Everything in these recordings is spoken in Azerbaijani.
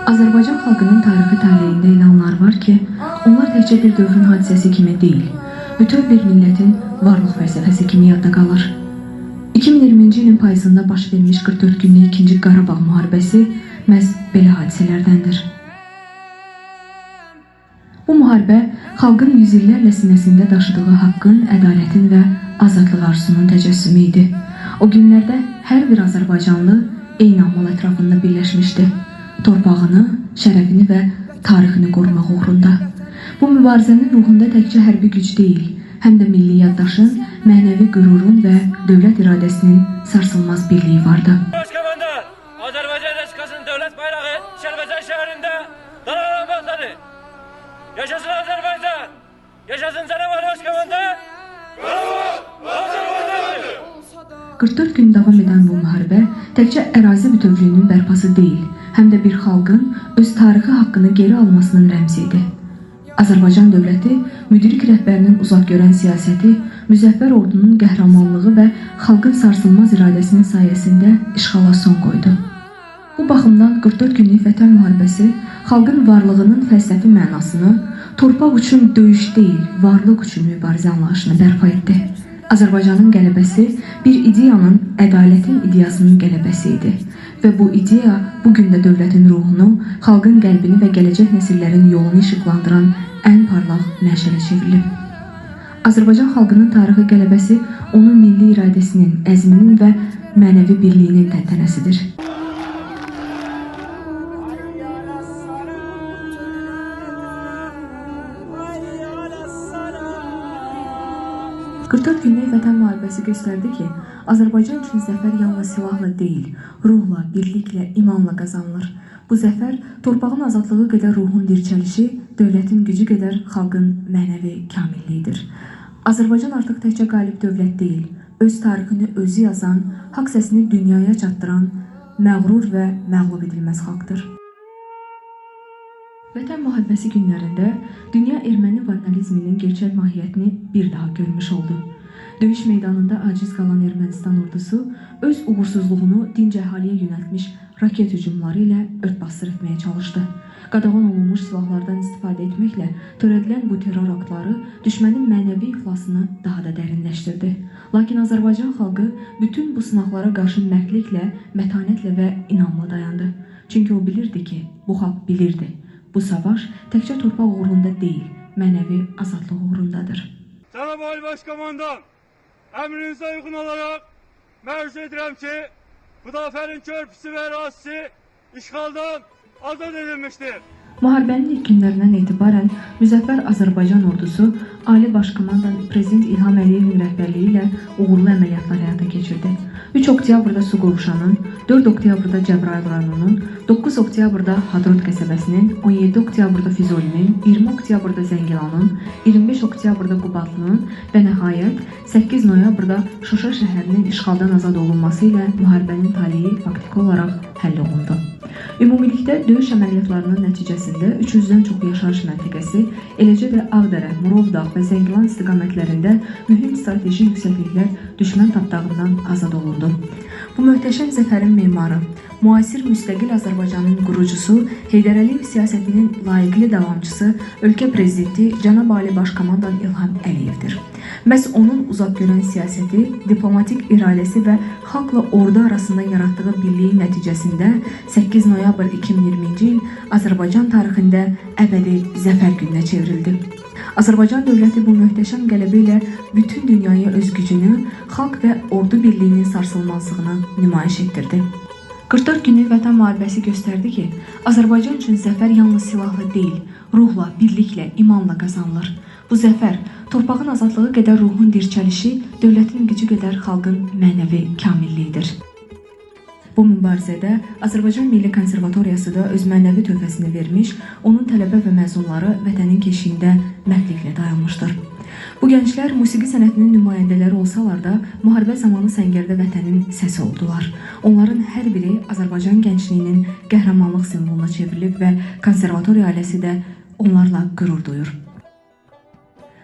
Azərbaycan xalqının tarixi taleyində elə anlar var ki, onlar təkcə bir dövrün hadisəsi kimi deyil, bütöv bir millətin varlıq fəlsəfəsi kimi yadda qalır. 2020-ci ilin payızında baş vermiş 44 günlük 2-ci Qarabağ müharibəsi məhz belə hadisələrdəndir. Bu müharibə xalqın yüzillərlə sinəsində daşıdığı haqqın, ədalətin və azadlıq arzusunun təcəssümü idi. O günlərdə hər bir azərbaycanlı eyni amal ətrafında birləşmişdi. Torpağını, şərəfini və tarixini qorumaq uğrunda. Bu mübarizənin ruhunda təkcə hərbi güc deyil, həm də milli yaddaşın, mənəvi qürurun və dövlət iradəsinin sarsılmaz birliyi vardı. Başkomandan, Azərbaycan Respublikasının dövlət bayrağı Şərbəcan şəhərində dalgalanmaktadır. Yaşasın Azərbaycan! Yaşasın Cənab Ali Başkomandan! Qarabağ Azərbaycandır! 44 gün davam edən bu müharibə təkcə ərazi bütövlüyünün bərpası deyil, həm də bir xalqın öz tarixi haqqını geri almasının rəmzi idi. Azərbaycan dövləti müdrik rəhbərinin uzaqgörən siyasəti, müzəffər ordunun qəhrəmanlığı və xalqın sarsılmaz iradəsinin sayəsində işğala son qoydu. Bu baxımdan 44 günlük Vətən müharibəsi xalqın varlığının fəlsəfi mənasını, torpaq üçün döyüş deyil, varlıq üçün mübarizə anlayışını bərpa etdi. Azərbaycanın qələbəsi bir ideyanın, ədalətin ideyasının qələbəsi idi. Və bu ideya bu gün də dövlətin ruhunu, xalqın qəlbini və gələcək nəsillərin yolunu işıqlandıran ən parlaq məşələ çevrilib. Azərbaycan xalqının tarixi qələbəsi onun milli iradəsinin, əzminin və mənəvi birliyinin təntənəsidir. ...44 günlük Vətən müharibəsi göstərdi ki, Azərbaycan üçün zəfər yalnız silahla deyil, ruhla, birliklə, imanla qazanılır. Bu zəfər torpağın azadlığı qədər ruhun dirçəlişi, dövlətin gücü qədər xalqın mənəvi kamilliyidir. Azərbaycan artıq təkcə qalib dövlət deyil, öz tarixini özü yazan, haqq səsini dünyaya çatdıran məğrur və məğlub edilməz xalqdır. Vətən müharibəsi günlərində dünya erməni vandalizminin gerçək mahiyyətini bir daha görmüş oldu. Döyüş meydanında aciz qalan Ermənistan ordusu öz uğursuzluğunu dinc əhaliyə yönəltmiş raket hücumları ilə ört-basdır etməyə çalışdı. Qadağan olunmuş silahlardan istifadə etməklə törədilən bu terror aktları düşmənin mənəvi iflasını daha da dərinləşdirdi. Lakin Azərbaycan xalqı bütün bu sınaqlara qarşı mərdliklə, mətanətlə və inamla dayandı. Çünki o bilirdi ki, bu xalq bilirdi. Bu savaş təkcə torpaq uğrunda deyil, mənəvi azadlıq uğrundadır. Cənab Ali Başkomandan, əmrinizə uyğun olaraq məruz edirəm ki, Xudafərin körpüsü və ərazisi işğaldan azad edilmişdir. Müharibənin ilk günlərindən etibarən müzəffər Azərbaycan ordusu Ali Başkomandan Prezident İlham Əliyevin rəhbərliyi ilə uğurlu əməliyyatlar həyata keçirdi. 3 oktyabrda Suqovuşanın, 4 oktyabrda Cəbrayıl rayonunun, 9 oktyabrda Hadrut qəsəbəsinin, 17 oktyabrda Füzulinin, 20 oktyabrda Zəngilanın, 25 oktyabrda Qubadlının və nəhayət 8 noyabrda Şuşa şəhərinin işğaldan azad olunması ilə müharibənin taleyi faktiki olaraq həll olundu. Ümumilikdə döyüş əməliyyatlarının nəticəsində 300-dən çox yaşayış məntəqəsi, eləcə də Ağdərə, Murovdağ və Zəngilan istiqamətlərində mühüm strateji yüksəkliklər düşmən tapdağından azad olundu. Bu möhtəşəm zəfərin memarı, müasir müstəqil Azərbaycanın qurucusu, Heydər Əliyev siyasətinin layiqli davamçısı, ölkə prezidenti Cənab Ali Başkomandan İlham Əliyevdir. Məhz onun uzaqgörən siyasəti, diplomatik iradəsi və xalqla ordu arasında yaratdığı birliyin nəticəsində 8 noyabr 2020-ci il Azərbaycan tarixində əbədi zəfər gününə çevrildi. Azərbaycan dövləti bu möhtəşəm qələbə ilə bütün dünyaya öz gücünü, xalq və ordu birliyinin sarsılmazlığını nümayiş etdirdi. 44 günlük Vətən müharibəsi göstərdi ki, Azərbaycan üçün zəfər yalnız silahla deyil, ruhla, birliklə, imanla qazanılır. Bu zəfər torpağın azadlığı qədər ruhun dirçəlişi, dövlətin gücü qədər xalqın mənəvi kamilliyidir. Bu mübarizədə Azərbaycan Milli Konservatoriyası da öz mənəvi töhfəsini vermiş, onun tələbə və məzunları vətənin keşiyində mərdliklə dayanmışdır. Bu gənclər musiqi sənətinin nümayəndələri olsalar da, müharibə zamanı səngərdə vətənin səsi oldular. Onların hər biri Azərbaycan gəncliyinin qəhrəmanlıq simvoluna çevrilib və konservatoriya ailəsi də onlarla qürur duyur.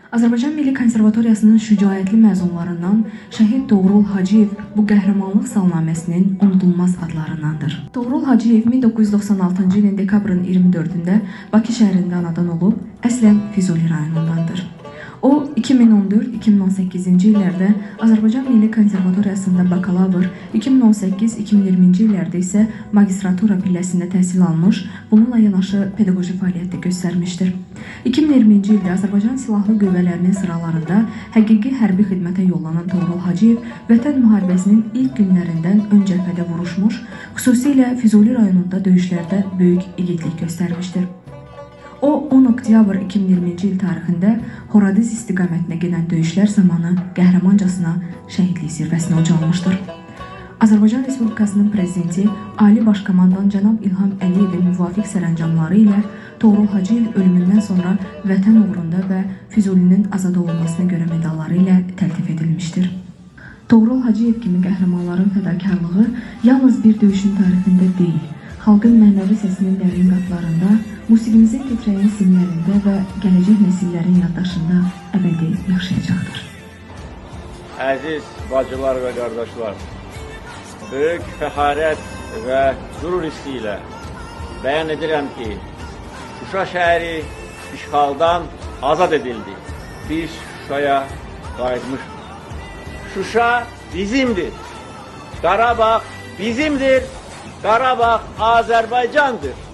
Azərbaycan Milli Konservatoriyasının şücaətli məzunlarından şəhid Toğrul Hacıyev bu qəhrəmanlıq salnaməsinin unudulmaz adlarındandır. Toğrul Hacıyev 1996-cı ilin dekabrın 24-də Bakı şəhərində anadan olub, əslən Füzuli rayonundandır. O 2014-2018-ci illərdə Azərbaycan Milli Konservatoriyasında bakalavr, 2018-2020-ci illərdə isə magistratura pilləsində təhsil almış, bununla yanaşı pedaqoji fəaliyyət də göstərmişdir. 2020-ci ildə Azərbaycan Silahlı Qüvvələrinin sıralarında həqiqi hərbi xidmətə yollanan Toğrul Hacıyev Vətən müharibəsinin ilk günlərindən ön cəbhədə vuruşmuş, xüsusilə Füzuli rayonunda döyüşlərdə böyük igidlik göstərmişdir. O 10 oktyabr 2020-ci il tarixində Horadiz istiqamətinə gedən döyüşlər zamanı qəhrəmancasına şəhidlik zirvəsinə ucalmışdır. Azərbaycan Respublikasının Prezidenti Ali Baş Komandan cənab İlham Əliyevin müvafiq sərəncamları ilə Toğrul Hacıyev ölümündən sonra Vətən uğrunda və Füzulinin azad olunmasına görə medalları ilə təltif edilmişdir. Toğrul Hacıyev kimi qəhrəmanların fədakarlığı yalnız bir döyüşün tarixində deyil, xalqın mənəvi səsinin dərin qatlarında, musiqimizin titrəyən simlərində və gələcək nəsillərin yaddaşında əbədi yaşayacaqdır. Əziz bacılar və qardaşlar, böyük fəxarət və qürur hissi ilə bəyan edirəm ki, Şuşa şəhəri işğaldan azad edildi. Biz Şuşaya qayıtmışıq. Şuşa bizimdir. Qarabağ bizimdir. Qarabağ Azərbaycandır.